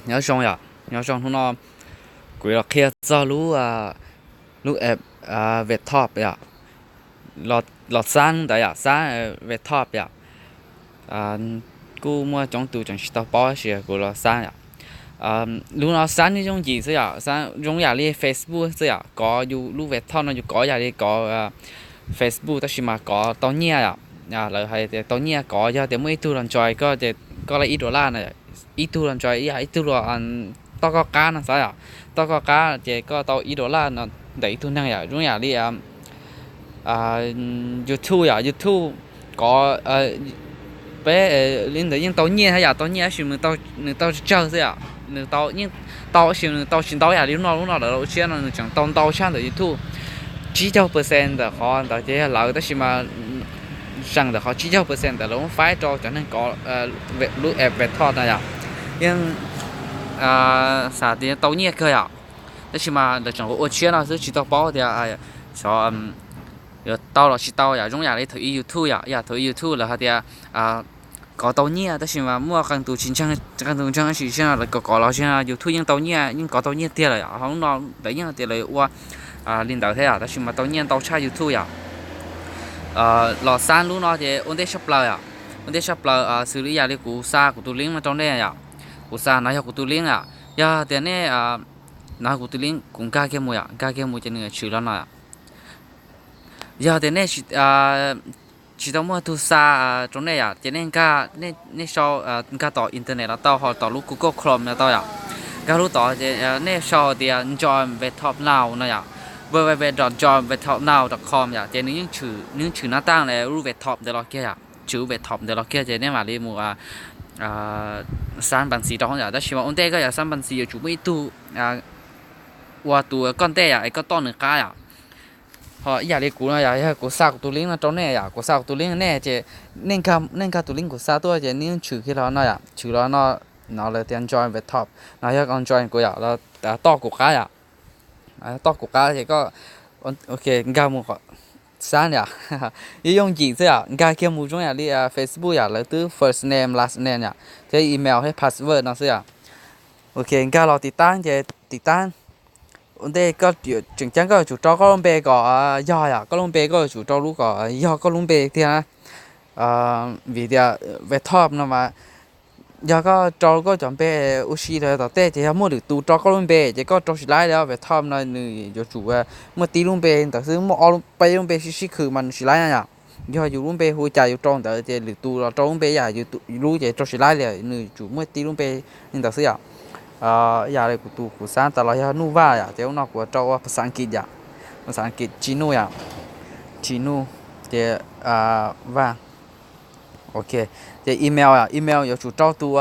Nyob zoo yom, nyob zoo, hnub no kuv los qhia txog lub, lub app Vetop yom, los xab ntawd yom, xab Vetop yom. Kuj muaj coob tus tseem tsis tau paub tab sis kuv los xab yom. Lub no xab nws yooj yim xwb yom, zoo yam li Facebook xwb yom, kov yus lub Vetop no yus kov yam li kov Facebook tab sis mas kov tau nyiaj yom. Lawv hais tias tau nyiaj kov, yog tias muaj ib tug los ntshai koj ces koj laib ib dollar no, ib tug los ntshai ib, ib tug los toj koj qab no xav yom, toj koj qab ces koj tau ib dollar no ntawm ib tug neeg yom, zoo yam li YouTube yom, YouTube kov peb li ntawd yeej tau nyiaj thiab yom, tau nyiaj tab sis nws tau tsawg tsawg xwb yom, nws tau yeej tau tab sis nws tau tsis ntau yam li lub no, lub no lawv ua tshiab no nws tseem tau ntau tshaj ntawm YouTube. Tsib caug percent ntawm qhov ntawd ces yog lawv tab sis mas tseem ntawm qhov tsib caug percent ntawd lawv muab faib rau cov neeg kov lub app Vetop no yom. Yeej xav tias tau nyiaj kawg yom, tab sis mas lawv tseem ua tshiab no xwb tsis tau paub tias xyov yuav tau los tsis tau yom, zoo yam li thaum ub YouTube yom, yam thaum ub YouTube lawv hais tias kov tau nyiaj tab sis mas muaj qee tus tsis ntseeg, qee tus ntseeg tab sis lawv kov kov los zoo YouTube yeej tau nyiaj, yeej kov tau nyiaj tiag lawm yom. Ho lub no lawv yeej tias lawv ua li ntawd thiab yom, tab sis mas tau nyiaj ntau tshaj YouTube yom. Los xab lub no ces ua ntej tshaj plaws yom, ua ntej tshaj plaws xws li yam li kuv xa kuv tus link no rau nej yom, kuv xa no yog kuv tus link yom, yog tias nej, no kuv tus link kuv nkag kiag mus yom, nkag kiag mus ces nws tshwm los no yom. Yog tias nej tsis tau muaj tug xa rau nej yom, ces nej nkag, nej sau, nkag tom internet los tau, ho tom lub Google Chrome los tau yom. Nkag lub tod ces nej sau tias Join Vetop Now no yom, www dot join vetop now dot com yom, ces nws yeej tshwm, nws yeej tshwm nab taj lub Vetop ntawd los kiag yom, tshwm lub Vetop ntawd los kiag ces nej mam li mus xab npas ntxiv rau yom. Tab sis mas ua ntej koj yuav xab npas ntxiv yuav tsum muaj ib tug ua tus koj ntej yom, es koj toj nws qab yom. Ho ib yam li kuv no yom, yog kuv xa kuv tus link no rau nej yom, kuv xa kuv tus link nej ces nej nkag tus link kuv xa tuaj ces nws yeej tshwm kiag los no yom, tshwm los no, no lawv tias Join Vetop, no yog Join kuv yom, los toj kuv qab yom, toj kuv qab ces koj, ok, nkag mus qhov xab yom, yooj yooj yim xwb yom, nkag kiag mus zoo yam li Facebook yom, lawv twb first name, last name yom, thiab email thiab password no xwb yom. Ok, nkag los tiv tab ces tiv tab, ua ntej koj tseem ceeb koj yuav tsum rau koj lub npe kom yog yom, koj lub npe koj yuav tsum rau lub kom yog koj lub npe tiag na. Vim tias Vetop no mas yog koj rau koj cov npe ua si los tom tej ces yog muaj lwm tus rau koj lub npe ces koj rau tsis laib li. Vetop no nws yuav tsum muaj tib lub npe ntawd xwb, muaj ob peb lub npe sib sib khwm mas nws tsis laib na yom. Yog yus lub npe hu cas yus rau ntawd ces lwm tus los rau lub npe yam yus lub ces rau tsis laib li, nws tsum muaj tib lub npe li ntawd xwb yom. Yam li kuv tus kuv xab tas los yog Nuj Vaj yom, ces ub no kuv rau ua phas xas Askiv yom, phas xas Askiv Tsis Nuj yom, Tsis Nuj, ces Vaj. Ok, ces email yom, email yuav tsum rau tus,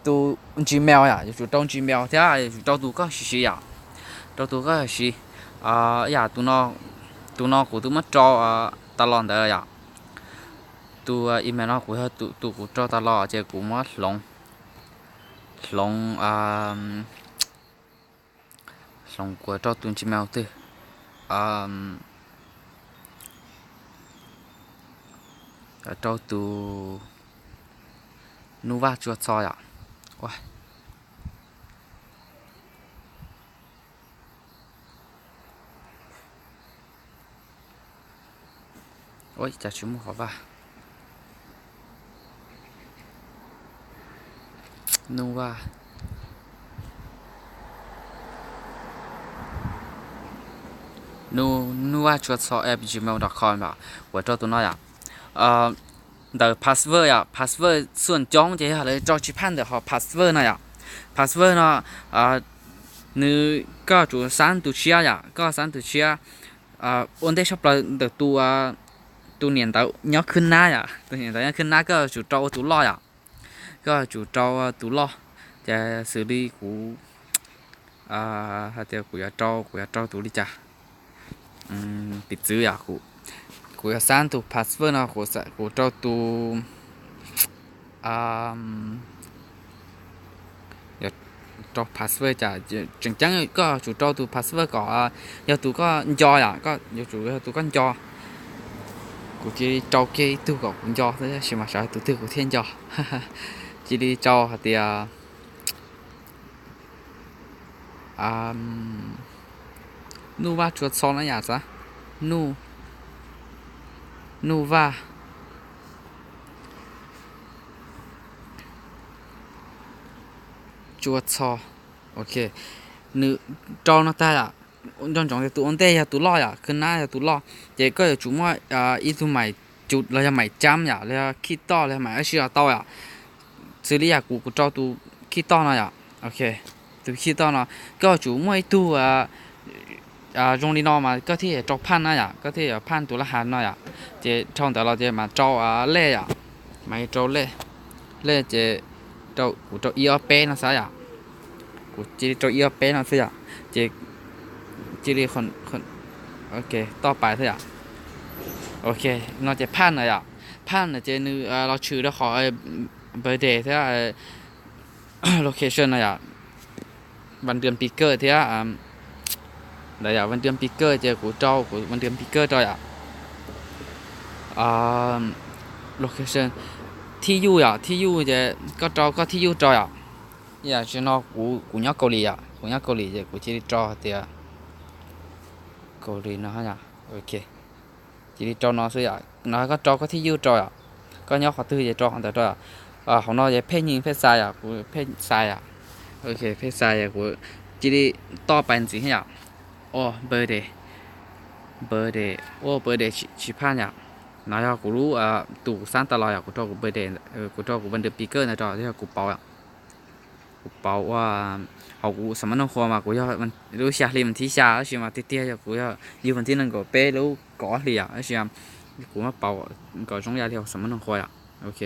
tus Gmail yom, yuav tsum rau Gmail thiab yuav tsum rau tus koj siv siv yom, rau tus koj siv. Yam tus no kuv twb muab rau tas los ntawd yom. Tus email no kuv yog tus kuv rau tas los ces kuv muab hloov, hloov, hloov kuv rau tus Gmail twg, rau tus Nuj Vaj Tsua Txho yom. Ua cas tsis muaj qhov Vaj, Nuj Vaj, Nuj, Nuj Vaj Tsua Txho at gmail dot com yom, kuv rau tus no yom. Ntawm password yom, password xuam coob ces yog lawv rau tsis phaj ntawm qhov password no yom. Password no nws, koj tsum xab tus tshiab yom, koj xab tus tshiab. Ua ntej tshaj plaws ntawm tus, tus niam ntawv nyob khwb nab yom, tus niam ntawv nyob khwb nab koj tsum rau ua tus loj yom. Koj tsum rau tus loj, ces xws li kuv hais tias kuv yuav rau, kuv yuav rau tus li cas, piv txwv yom, kuv yuav xab tus password no, kuv rau tus, yuav rau password cas, tseem ceeb koj tsum rau tus password kom yog tus koj nco yom, koj yuav tsum yog tus koj nco. Kuv cia li rau kiag ib tug kom kuv nco xwb tab sis mas xyov tus twg kuv thiaj nco. Cia li rau hais tias Nuj Vaj Tsua Txho no yom, xav, Nuj, Nuj Vaj Tsua Txho. Ok, nws rau no tag yom. Nco ntsoov tias tus ua ntej yog tus loj yom, khwb nab yog tus loj, ces koj yuav tsum muaj ib tug maim cub los yog maim cab yom, los yog khij toj los yog maim dab tsi los tau yom. Xws li yam kuv, kuv rau tus khij toj no yom. Ok, tus khij toj no koj yuav tsum muaj ib tug zoo li no mas koj thiaj yuav rau phaj na yom, koj thiaj yuav phaj tus laj hav no yom. Ces dhau ntawd los ces mas rau lej yom, mas rau lej, lej ces kuv rau ib ob peb no xwb yom. Kuv cia li rau ib ob peb no xwb yom. Ces cia li, ok, toj pais xwb yom. Ok, no ces phaj na yom. Phaj na ces nws los tshwm rau qhov birthday thiab location no yom. Vas Ntias Pis Kawj thiab, ntawd yom, Vas Ntias Pis Kawj ces kuv rau kuv Vas Ntias Pis Kawj rau yom. Location, thij yuj yom, thij yuj ces koj rau koj thij yuj rau yom. Yam tsi no kuv, kuv nyob Kaus Lim yom, kuv nyob Kaus Lim ces kuv cia li rau hais tias Kaus Lim no yom. Ok, cia li rau no xwb yom, no koj rau koj thij yuj rau yom. Koj nyob qhov twg ces rau qhov ntawd rau yom. Hauv no ces phej nyim phej xais yom, kuv phej xais yom. Ok, phej xais yom, kuv cia li toj pais ntxiv yom. Ua birthday, birthday, ua birthday tsis phaj yom. No yog kuv lub, tus kuv xab tas los yom, kuv rau kuv birthday, kuv rau kuv Vas Ntias Pis Kawj ntawd rau, yog kuv pauv, kuv pauv ua, hauv kuv xam mab noog qhua mas kuv yog lub xya hli vas thib xya, tab sis mas tiag tiag yog kuv yog yug vas thib nees nkaum peb lub kaum hli yom, tab sis kuv muab pauv kom zoo ib yam li hauv xam mab noog qhua yom. Ok,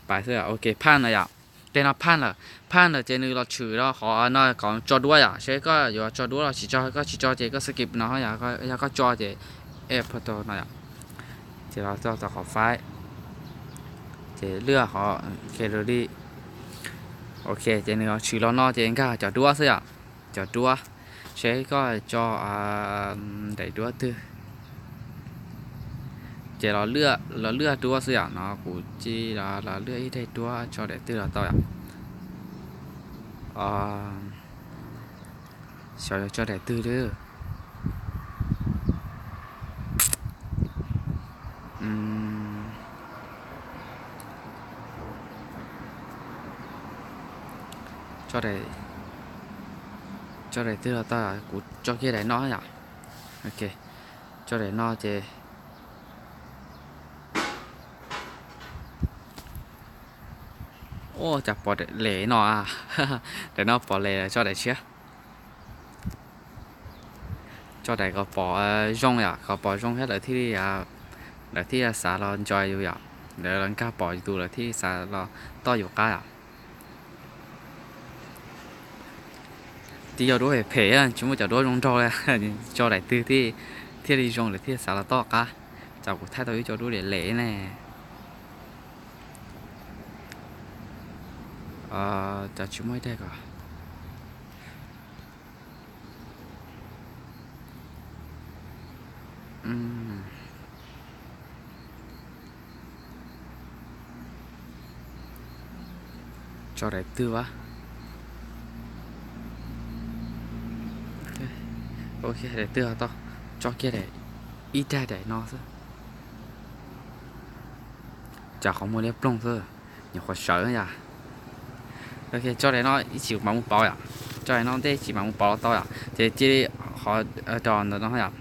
pais xwb, ok, phaj no yom. Tej no phaj lawm, phaj lawm ces nws los tshwm rau qhov no kom tso duab yom, seb koj yuav tso duab los tsis tso, koj tsis tso ces koj skip no, yog koj tso ces add photo no yom. Ces los txog qhov faib, ces lwaj qhov gallery. Ok, ces nws tshwm los no ces nkag cov duab xwb yom, cov duab, seb koj tso daim duab twg. Ces los lwaj duab xwb yom, no kuv cia li los lwaj ib daim duab tso daim twg los tau yom. Xyov yuav tso daim twg li. Tso daim twg los tau, kuv tso kiag daim no yom. Ok, tso daim no ces, ua cas pom daim lem no, daim no pom lem, tso daim tshiab. Tso daim kom pom zoo yom, kom pom zoo thiab lawv thiaj li, lawv thiaj xav los nco yus yom. Lawv nkag pom yus tus lawv thiaj xav los toj yus qab yom. Twb yog duab phem phem, tsis muaj cov duab zoo nraug li, tso daim twg thiaj li zoo lawv thiaj xav los toj qab. Cas kuv thaij tau ib co duab lem lem ne. Cov tsis muaj ib daim ko. Tso daim twg a? Daim twg tau? Tso kiag daim, ib daim daim no xwb. Cas qhov muag liab ploog xwb, nyuam qhuav sawv yom. Ok, tso daim no ib chim mam mus pauv yom. Tso daim no ntej ib chim mam mus pauv los tau yom. Ces cia li qhov ros ntawm no yom.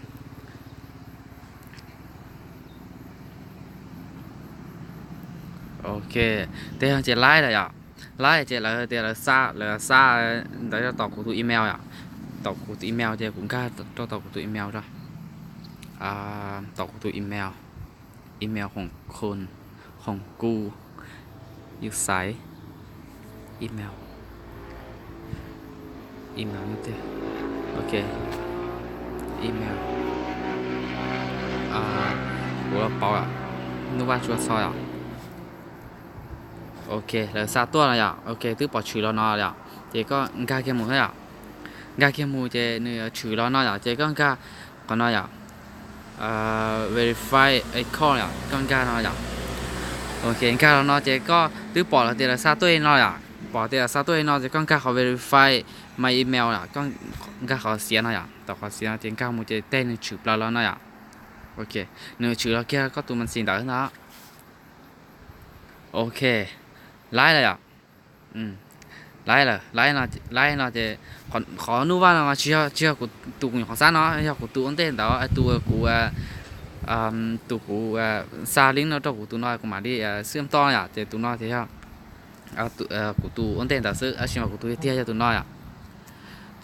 Ok, tej no ces laib lawm yom. Laib ces lawv tias lawv xa, lawv xa ntawd rau tom kuv tus email yom. Tom kuv tus email ces kuv nkag rau tom kuv tus email rau. Tom kuv tus email, email Hoo Ku, Hoo Ku, yus xaiv email, email no tiag. Ok, email, kuv los pauv yom, Nuj Vaj Tsua Txho yom. Ok, lawv xa tuaj no yom. Ok, twb pom tshwm los no yom, ces koj nkag kiag mus xwb yom. Nkag kiag mus ces nws tshwm los no yom, ces koj nkag qhov no yom. Verify account yom, koj nkag no yom. Ok, nkag los no ces koj twb pom lawv tias lawv xa tuaj no yom. pom tias xa tuaj li no ces koj nkag qhov verify my email yom, koj nkag qhov xiav no yom, tau qhov xiav no ces nkag mus ces tej nws tshwm plaws los no yom. Ok, nws tshwm los kiag koj tus ma xi ntawd ntag. Ok, laib lawm yom. Laib lawm, laib no ces qhov nub vaj no tsis yog kuv tus nyuam qhuav xab no, yog kuv tus ua ntej ntawd, tus kuv, tus kuv xa link no rau kuv tus no kuv mam li xwb toj yom, ces tus no ces yog kuv tus ua ntej ntawd xwb, tab sis mas kuv tus tiag tiag yog tus no yom.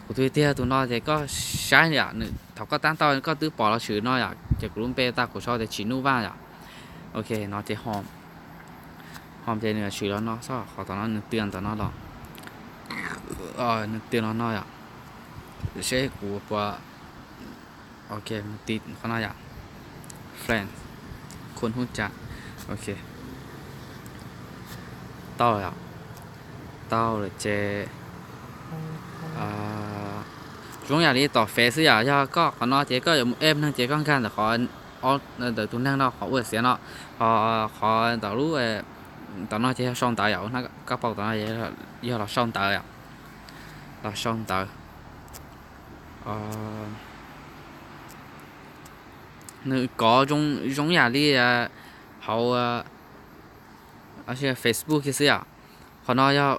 Kuv tus tiag tiag yog tus no ces koj saib yom, nws thaum koj tab tau koj twb pom los tshwm no yom, ces kuv lub npe tag kuv sau tias Tsis Nuj Vaj yom. Ok, no ces hom, hom ces nws tshwm los no xwb, qhov tom no nws twb ntawm no los, nws twb los no yom. Seb kuv puas, ok, mus ti qhov no yom, friend, khun hub cas, ok, tau yom, tau lawm ces zoo yam li tom Fev xwb yom, yog koj qhov no ces koj yuav mus eb neeg ces koj nkag ntawm qhov, ntawm tus neeg no qhov ua xiav no, qhov ntawm lub, tom no ces yog sau ntawv yom, koj paub tom no yog los sau ntawv yom, los sau ntawv. Nws kov zoo yam li hauv Facebook kiag xwb yom. Qhov no yog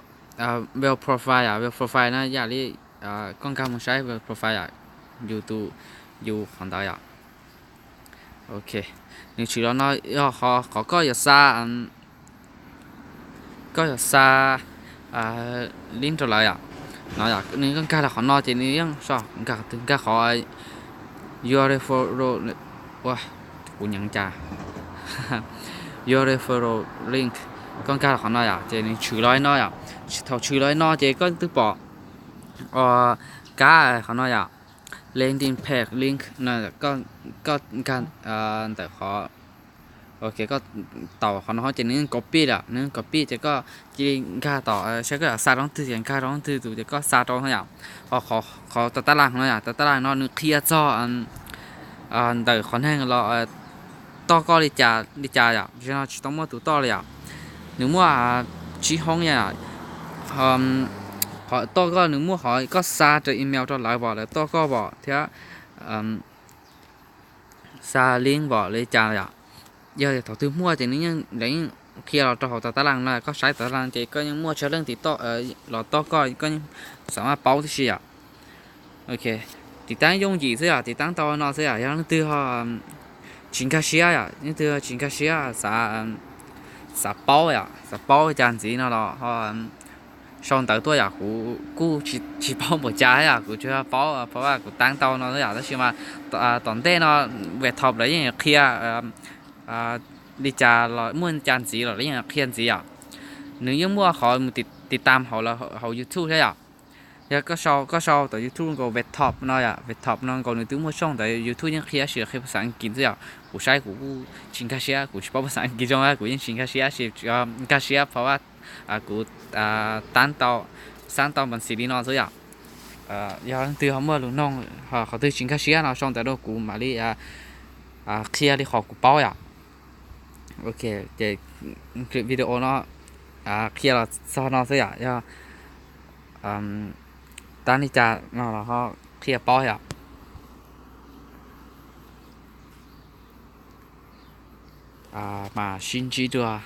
view profile yom, view profile no yam li koj nkag mus saib view profile yom, yus tus, yus qhov ntawd yom. Ok, nws tshwm los no yog qhov koj yuav xa, koj yuav xa link rau lawv yom. No yom, nws nkag los qhov no ces nws yeej, nkag qhov your referral, ua, kuv nyeem cas, your referral link, koj nkag los qhov no yom, ces nws tshwm los li no yom. Thaum tshwm los li no ces koj twb pom kab qhov no yom, landing page link no, koj nkag ntawm qhov, ok, koj taus qhov no ces nws yeej copy lawm, nws yeej copy ces koj cia li nkag tom, saib koj yuav xa rau leej twg ces nkag rau leej twg tus ces koj xa rau no yom. Ho qhov tas tab laj no yom, tas tab laj no nws qhia txog ntawm qhov neeg los toj koj li cas li cas yom, tam sim no tsis tau muaj tus toj li yom. Nws muaj tsib hoob yom. Qhov toj koj nws muaj qhov koj xa raws email rau lawv pom, lawv toj koj pom thiab xa link pom li cas yom. Yog thaum twg muaj ces nws yeej, lawv yeej qhia los rau hauv tas tab laj no, koj saib tas tab laj ces koj yeej muaj tsawg leej tiv toj los toj koj, koj yeej xam maj paub tib si yom. Ok, tiv taab yooj yim xwb yom, tiv taab tau no xwb yom. Yog leej twg tsis nkag siab yom, leej twg tsis nkag siab xav, xav paub yom, xav paub li cas ntxiv no los ho sau ntawv tuaj yom. Kuv kuj tsis paub npaum cas yom, kuv tsuas paub phau vaj kuv taab tau no xwb yom, tab sis mas tom ntej no web top lawv yeej qhia li cas los muaj cas ntxiv los lawv yeej qhia ntxiv yom. Nws yeej muaj qhov mus tiv tam hauv, hauv YouTube thiab yom. Yog koj sau, koj sau tom YouTube nkaus web top no yom, web top no nkaus nws twb muaj tshooj ntawd, YouTube yeej qhia tab sis qhia phas xas Askiv xwb yom. Kuv saib kuv kuj tsis nkag siab, kuv tsis paub phas xas Askiv zoo, kuv yeej tsis nkag siab tab sis nkag siab phau vaj kuv taab tau, xav tau npav xis li no xwb yom. Yog leej twg ho muaj lus noog, qhov twg tsis nkag siab no sau ntawv rau kuv mam li qhia li qhov kuv paub yom. Ok, ces video no qhia los txog no xwb yom. Yog taab li cas no los ho qhia paub yom. Mas sib ntsib dua.